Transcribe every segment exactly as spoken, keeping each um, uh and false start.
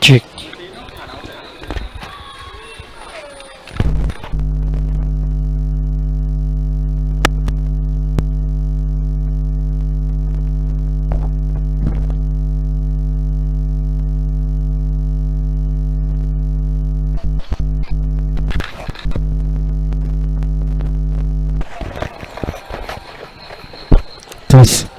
Cek. Tes.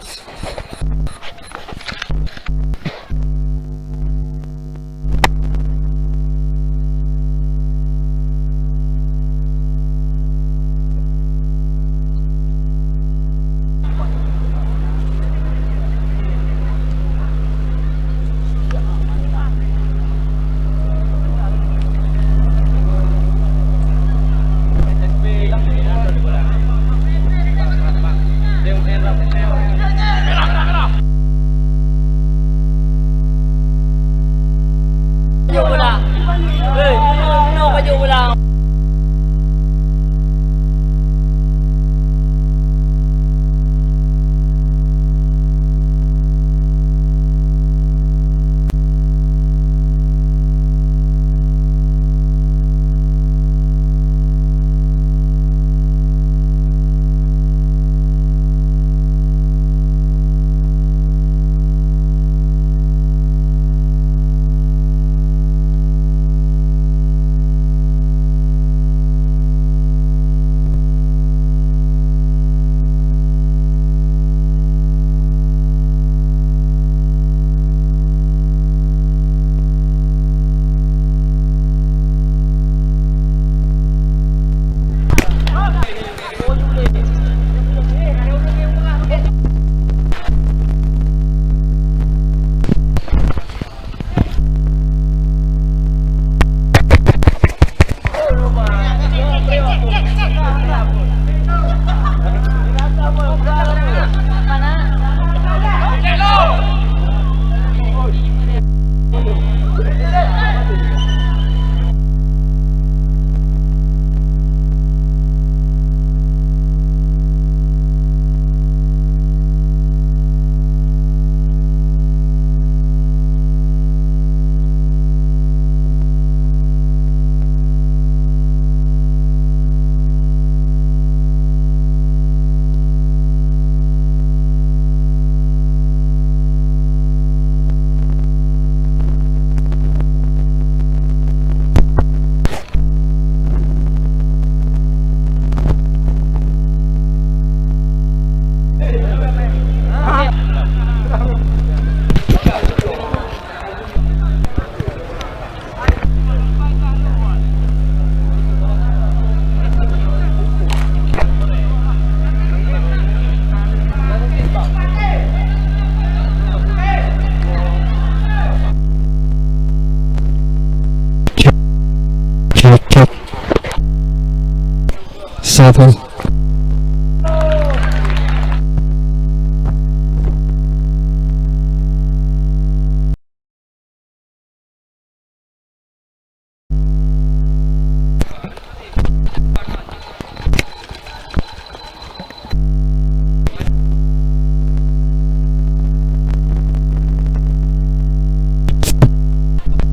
Apa?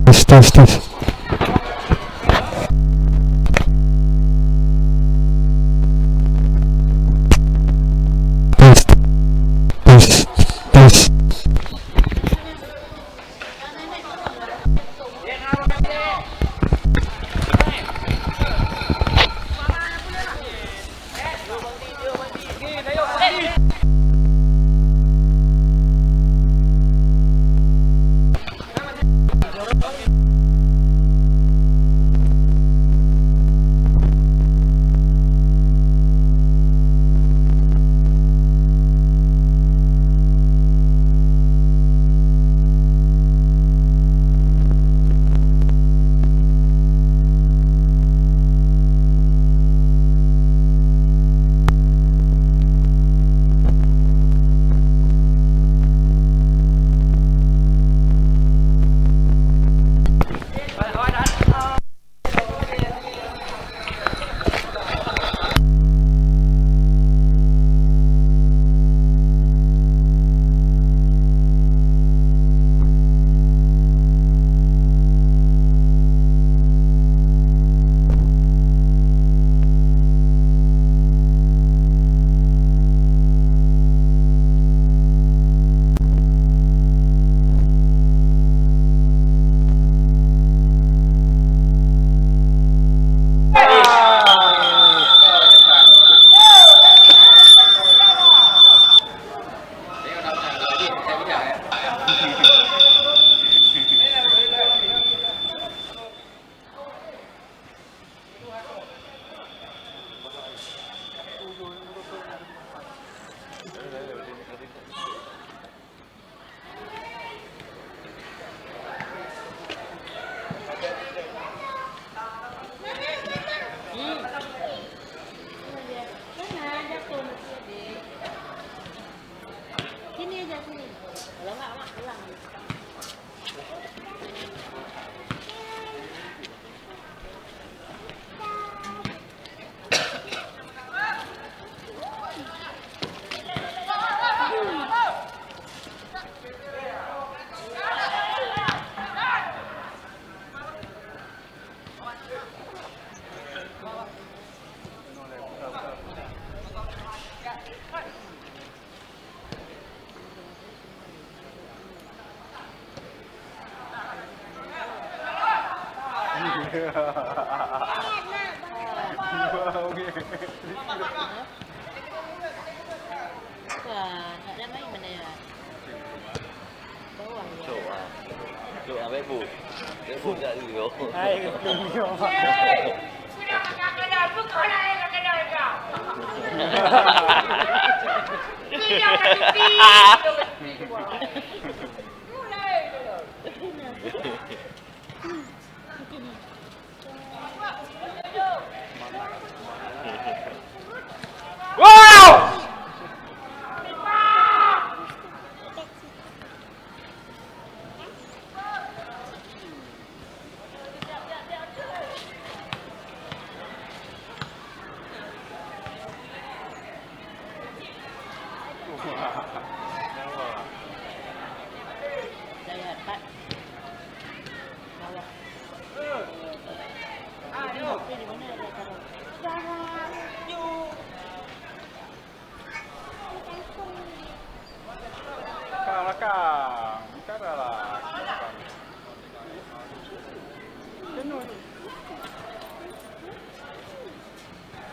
Tes, tes, tes. Tes, tes, tes. Sini aja, sini. Kalau enggak, Mak pulang. Wah, tak ada main mana ya? Bawang ya? Cok ah. Cok ah, baik bu. Baik bu tak dulu. Hai, belum yo. Wow! Belakang, belakang. Bukan dalam.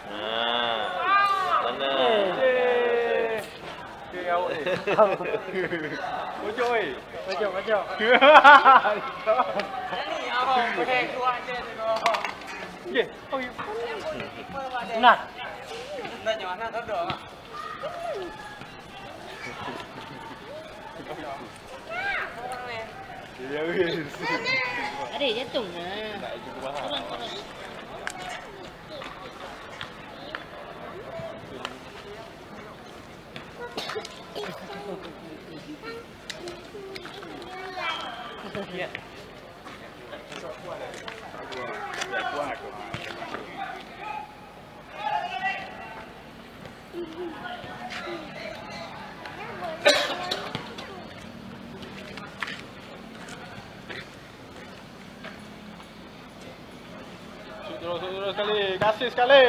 Nah, sana. Eh. Okey, awak ni. Pojok, eh. Pojok, pojok. Okey. Nah. Ada jantung. Ha. Turun, turun. Terus, terus sekali. Kasih sekali.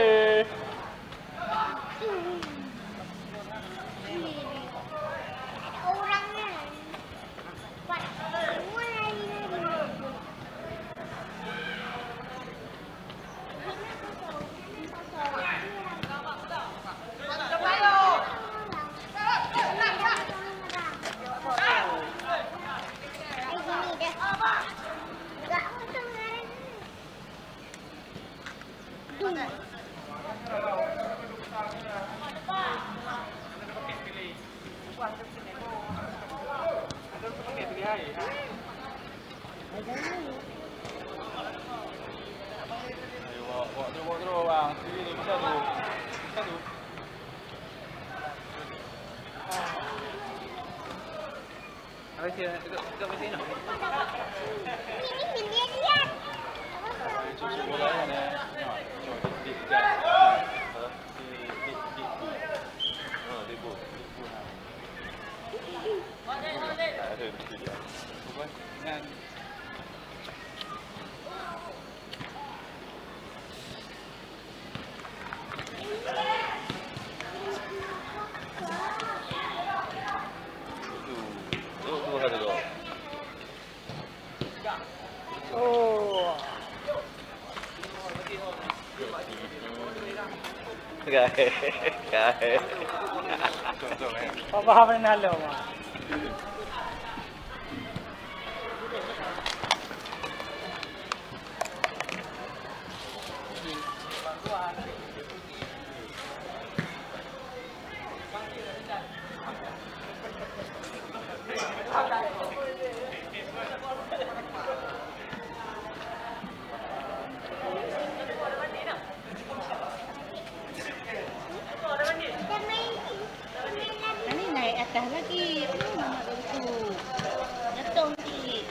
Paham ni halo, Mak. Ini naik atas lagi. Hmm, Mamat Lungsu. Nyetong sikit.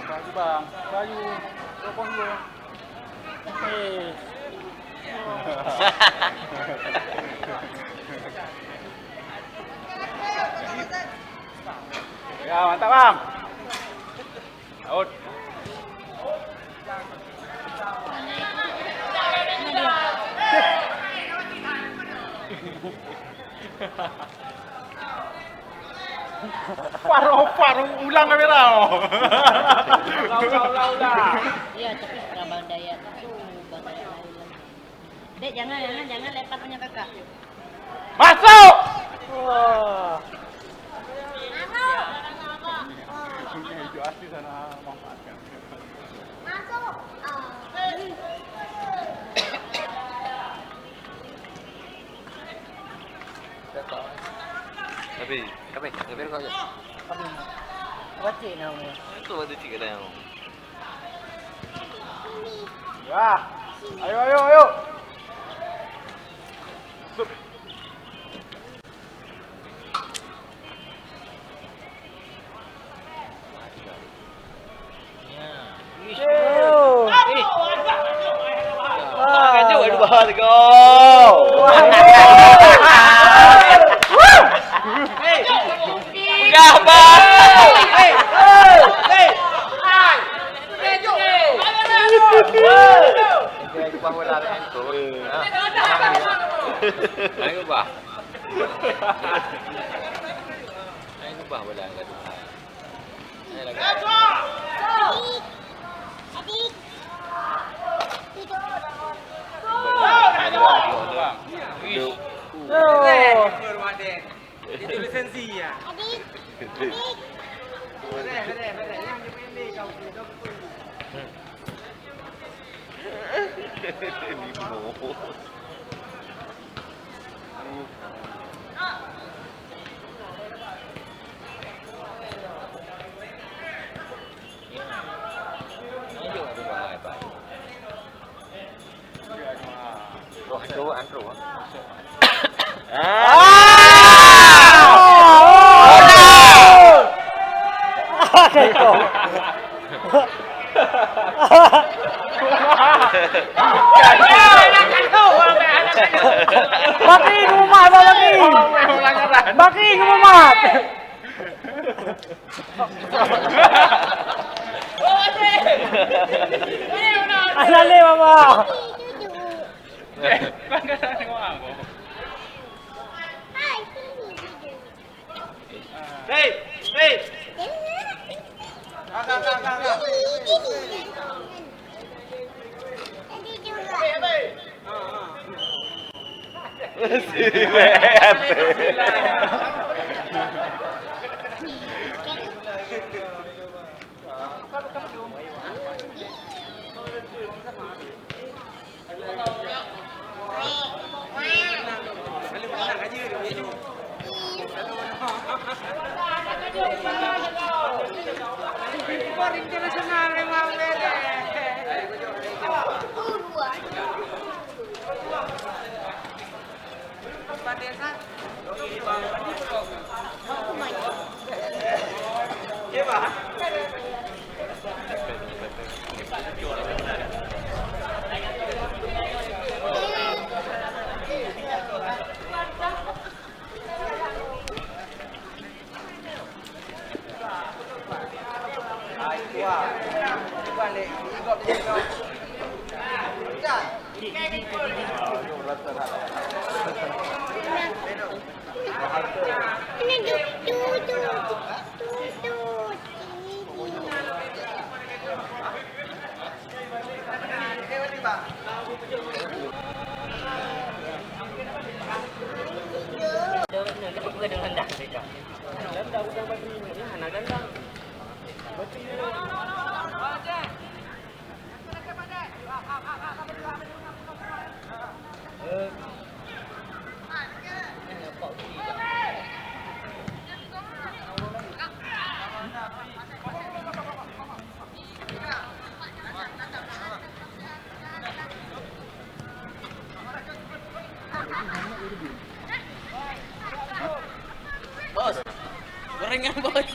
Bang, bang, bayu, telepon dulu. Eh. Ya, mantap, Bang. Out. Paru-paru ulang kamera. Ulang, ulang, ulang, ulang. Iya, tapi sekarang Bang Dayat tu, Bang Dayat lain lagi. Dek, jangan, jangan, jangan lempar punya kakak. Masuk! Wah. Masuk! Hijau asli sana manfaatkan. Masuk! Ah. Tapi, tapi, tapi kau je. Baca nama. Itu baca cik kata yang. Wah. Ayo, ayo, ayo. Sup. Ya. Ish. Oh. Eh. Wah. Kacau, aduh, bahar kau. Wah. Peugah, Bang! Lain ubah. Lain ubah bola. Lain lagi. Ish. Oh. Jadi lisensi ya. Adik. Adik. Beres, beres, beres. Yang dia pendek kau. Limo. Roh tu, an roh. Ah! Bakri ngeumat, Bakri. Bakri ngeumat. Alah lé, Mama. Hei, hei. Bos, gorengan, Bos.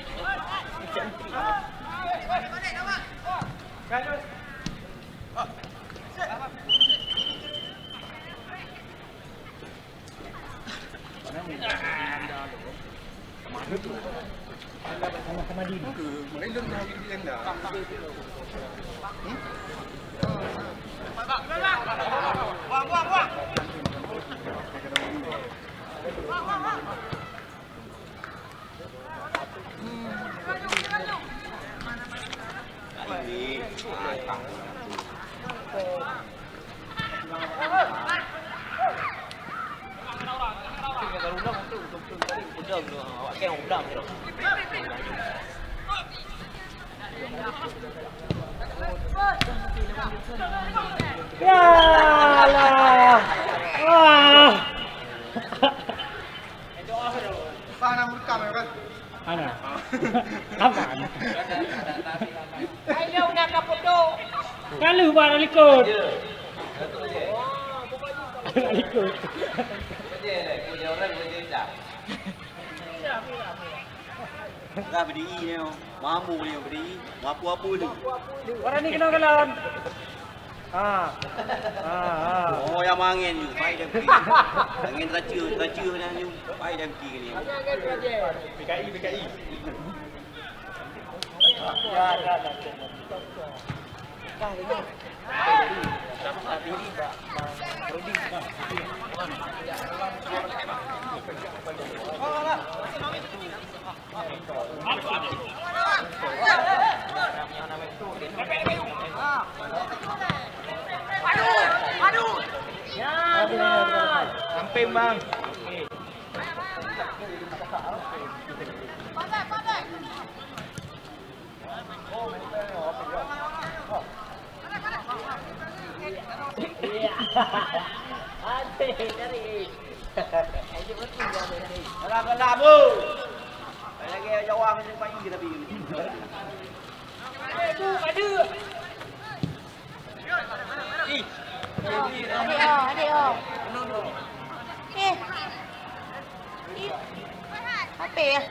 Ya Allah. Ah. Hana. Apa? Ayo, nak kapot tu. Kalu barang likot. Likot. Lah berdiri ni. Mampu ni berdiri. Apa-apa tu. Orang ni kena kenalan. Ha. Ha, ha. Oh, nyang mangen nyoe, pai dan pi. Mangen raca, raca nyan nyoe, pai dan pi ni. P K I, P K I. Samping, Bang. Aduh, cari. Ayo, betul dia tadi. Alah, alah, bu. Lagi Jawa macam pagi kita pergi. Aduh, aduh. Ih. Adik, oh, adik, oh. Eh. Ih. Apa ya?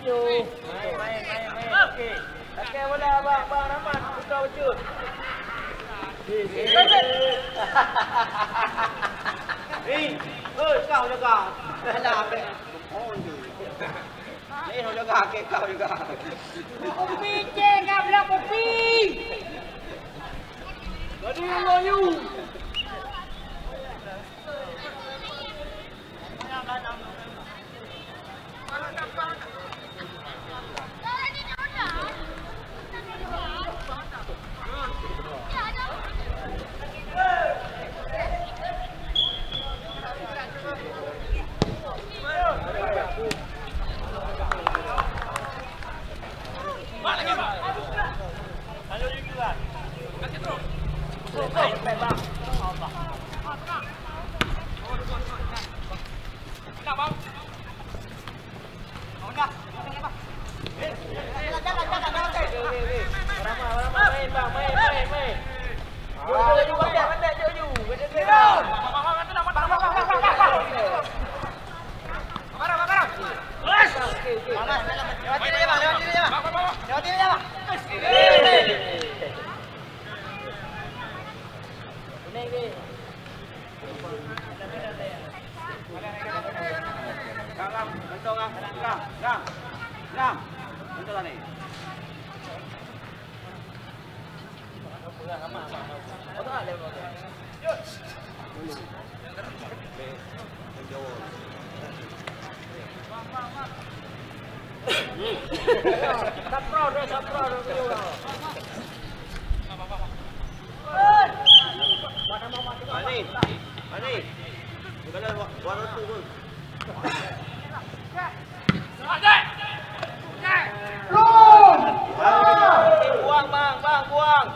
Main, main, main, main. Okey. Pakai bola abang, abang Rahmat. Buka ucut. Hei, hei, kau jaga. Alah, abang. Oh, ni. Ni, kau jaga, kau jaga. Kopi cek, kau bilang kopi. Tadi yang layu. Mani, Mani, bukan buat rotu pun. Buang, bang, bang, buang.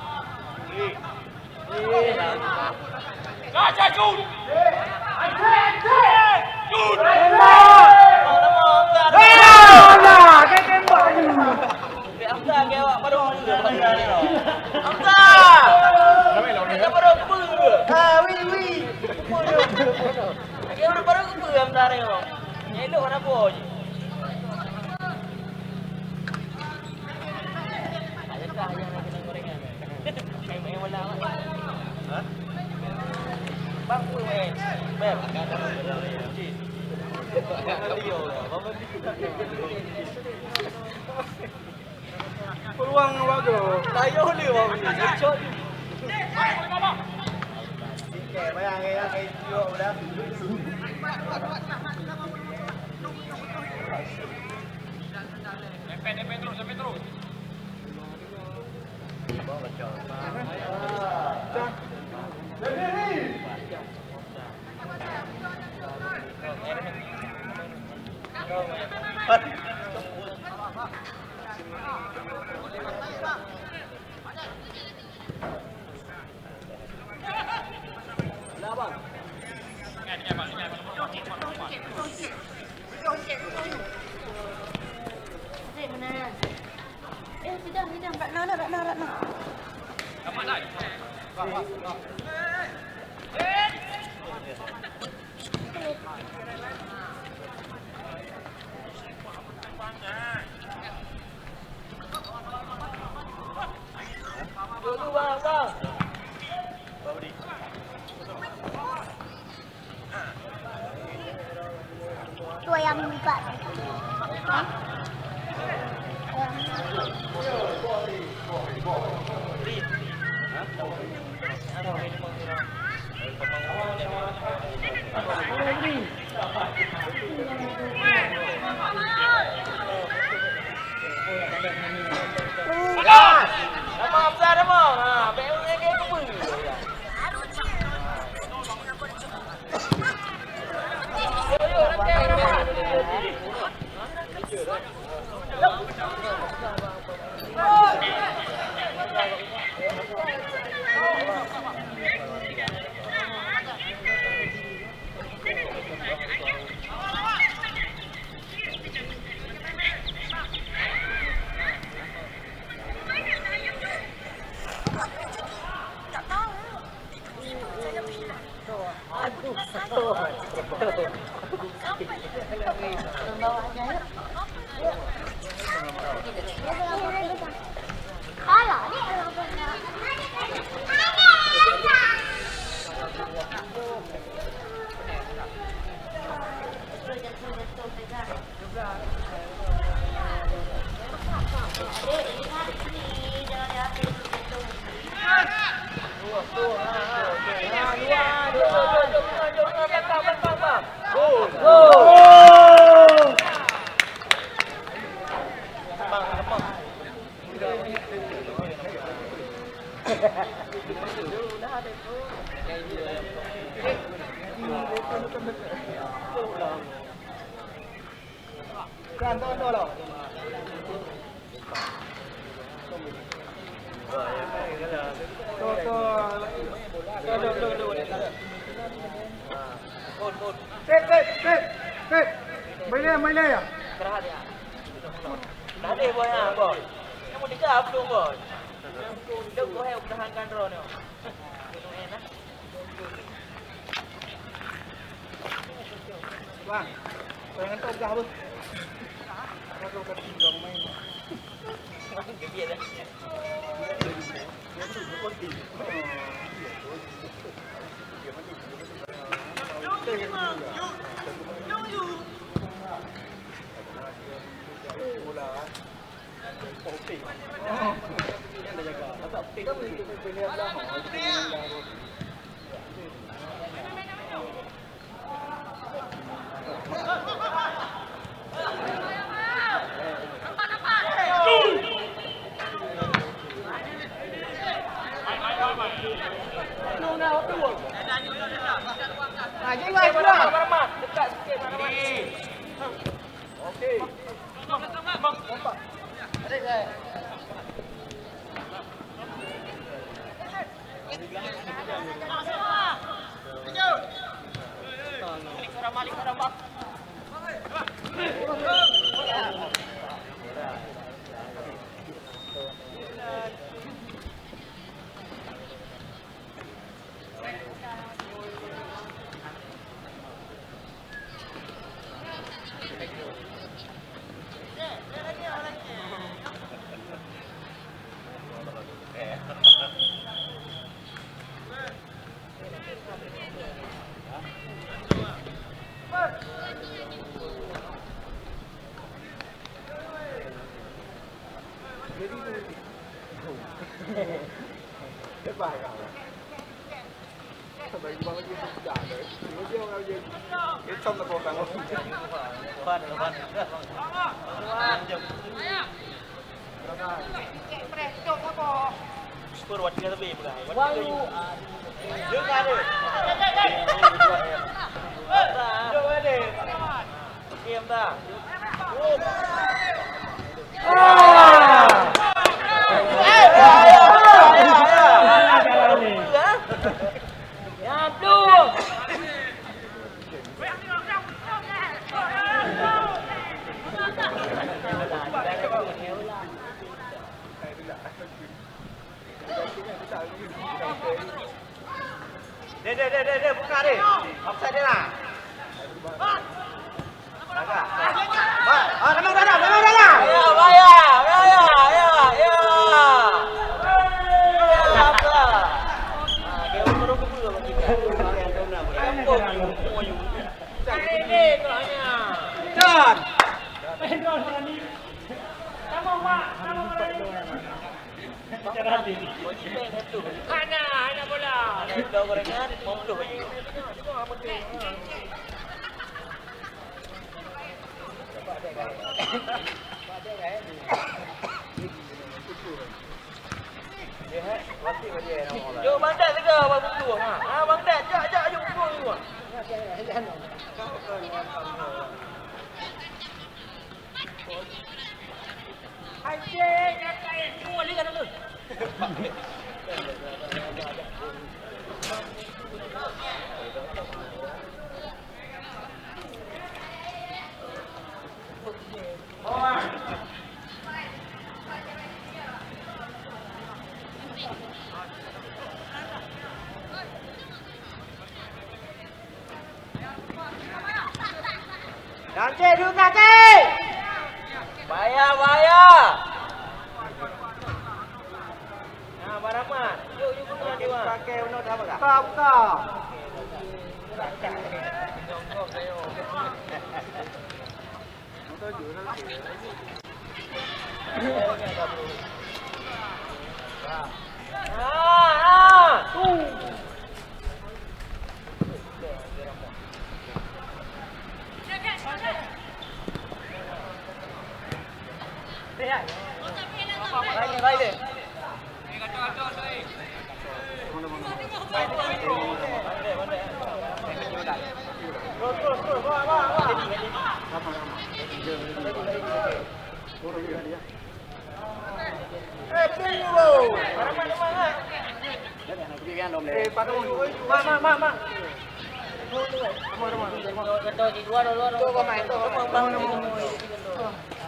Raja Jun. Jun. Alah, dia tembak je. Hamzah, ke awak baru. Hamzah. Kita baru apa? Ah, wi, wi. Lagi ureueng baru ke peue Hamzah ni, oh? Elok warna boh je. Bang, peue, eh? Bang. Peluang bagus. Tayo le bang ni. Cok. Sikit bayang ya, kayak idiot dah. Dempet, dempet terus, dempet terus. Eh, sidang, sidang, kat na, kat na, kat na. Sit, sit, sit, sit. Mailai, mailai ya. Tadi boh ya, boh. Kamu tiga belum, boh. Dok boh ya, udahan kan drone. Bang, jangan togah, Bang. Aku akan tinggal main. Deh, deh, deh, deh, deh, buka deh. Offside dia lah. Jaga. Ba-, ah, tenang, tenang, tenang, tenang. Ya, bahaya, bahaya, ya, ya. Ya, apa? Ah, dia baru kedua bagi dia. Yang kau, yang kau nak. Yang kau, yang kau. Cari deh, kau hanya. John. Hana, hana bola. Hana bola. Jok Bang Dat teuga, Bang Bungsu. Ha, ha, Bang Dat, jak, jak, jok Bungsu. Hai, cek, jak, jak, eh, semua lihat dulu. Nanti dulu kaki. Bahaya, bahaya. Nah, Baraman. Yuk, yuk, buka dua. Pakai untuk apa? Buka, buka.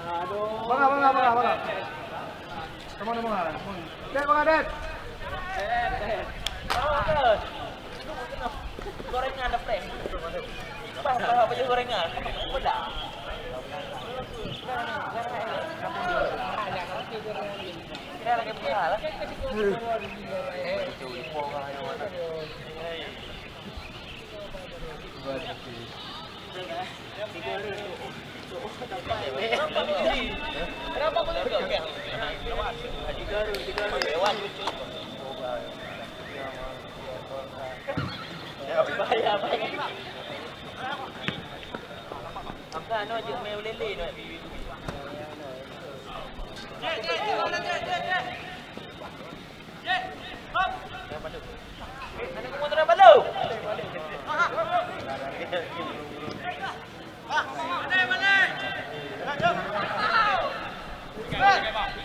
Bangga, bangga, bangga, bangga. Teman-teman, cek Bang Aden. Gorengan ada prank. Bah, bah, baju gorengan. Pedas. Kita lagi pedas lah.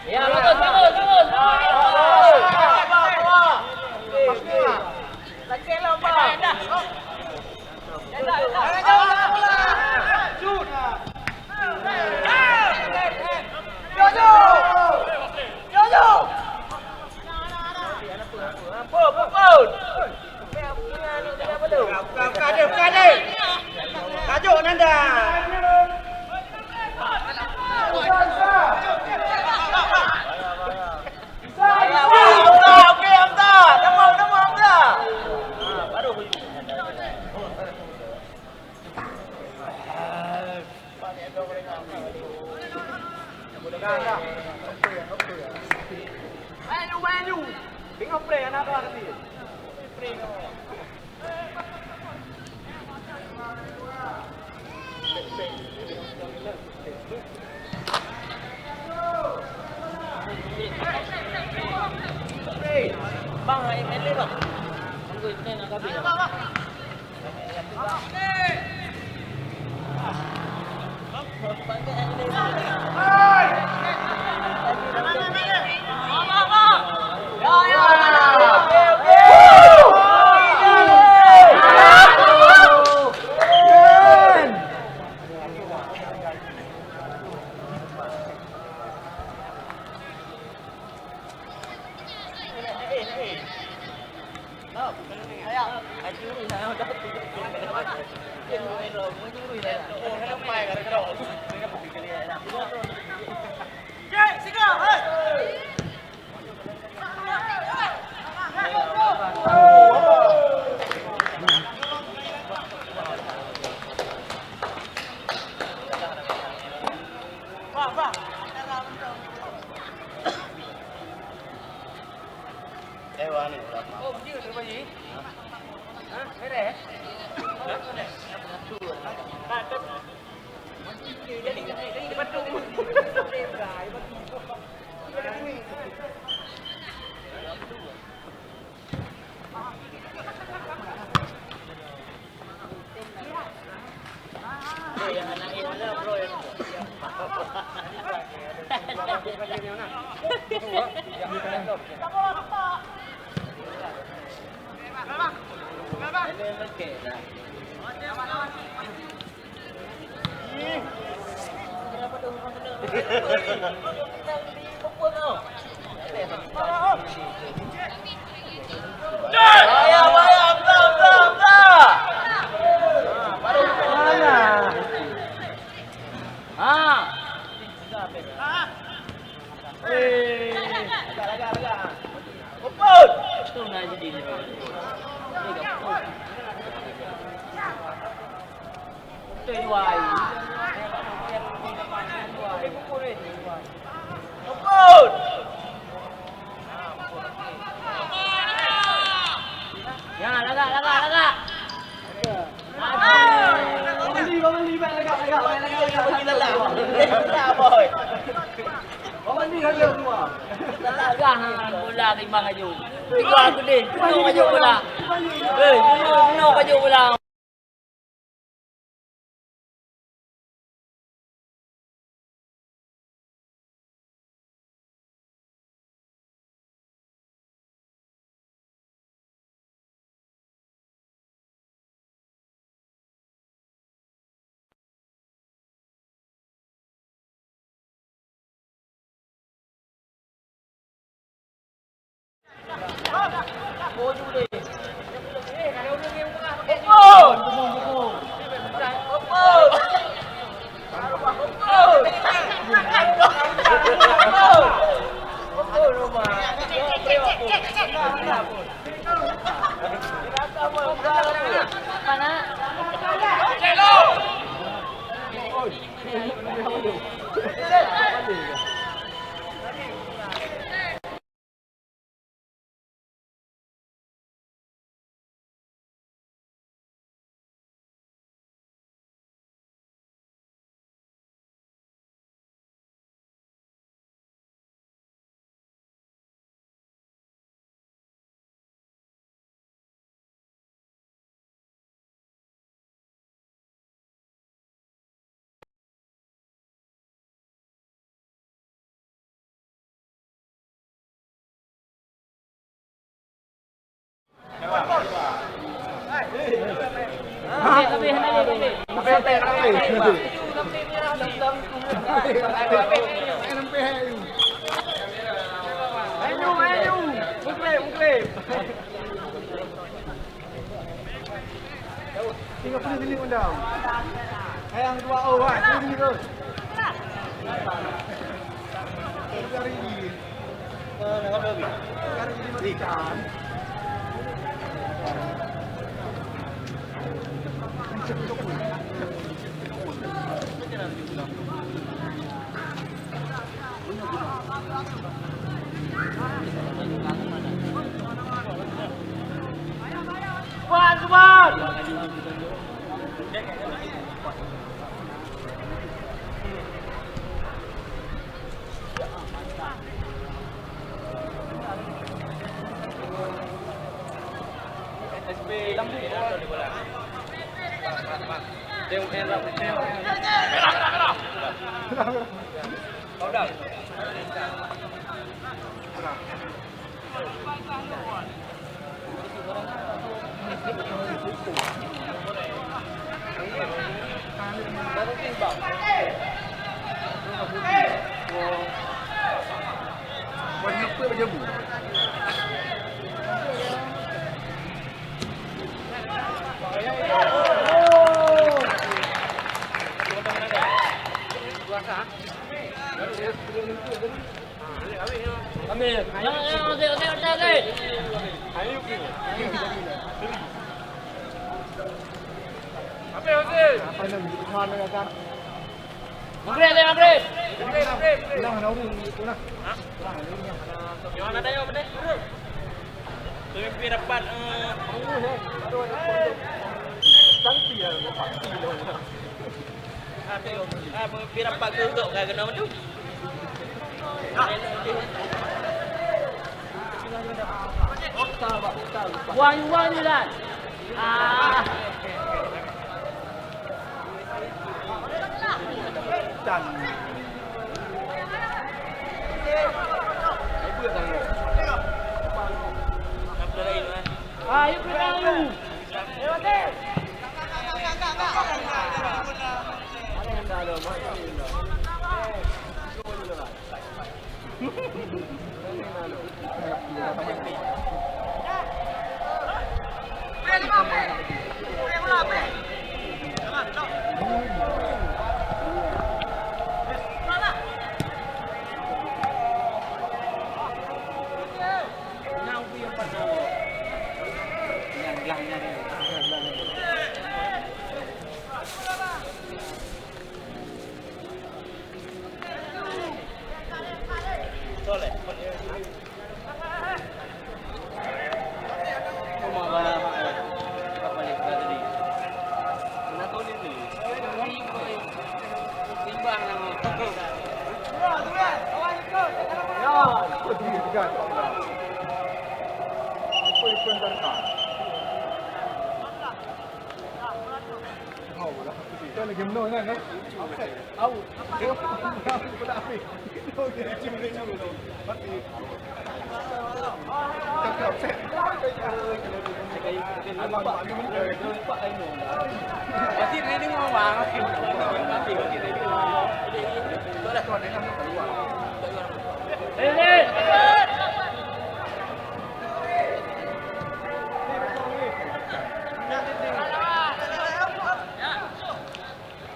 Ya, bagus, bagus, bagus. Lagi lomba. Bang, hai, main leh, bang. Tunggu, ini nak habis. Ya, lagak, lagak, lagak. Lagak, ha, bola timbang aju. Tiga gede, penuh aju bola. Eh, penuh, penuh aju bola. Tiga puluh minit undang. Hai, yang dua, oh, hai, sini terus. Dari ini. Dari ini matikan. Maghrib, maghrib. Nah, nah, ureueng itu nah. Hah? Nah, ini nah. Yang mana tanya apa tadi? Pemimpin rapat, eh, ah, pemimpin rapat ke untuk kan kena tu. Wah, you wah, you lah. Ah. Ah, you pegang you.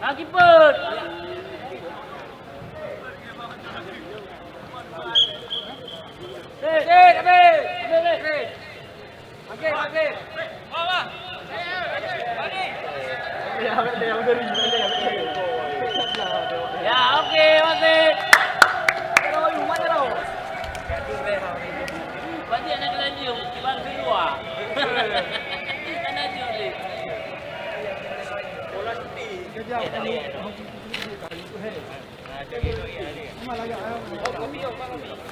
Lagi pun. Sit, sit, Abid. Abid, Abid. Abid, Abid. Ya, oke, masih. Masih anak lanjut, bang kedua. Anak lanjut ni. Bola cuti. Kerja. Mana lagi?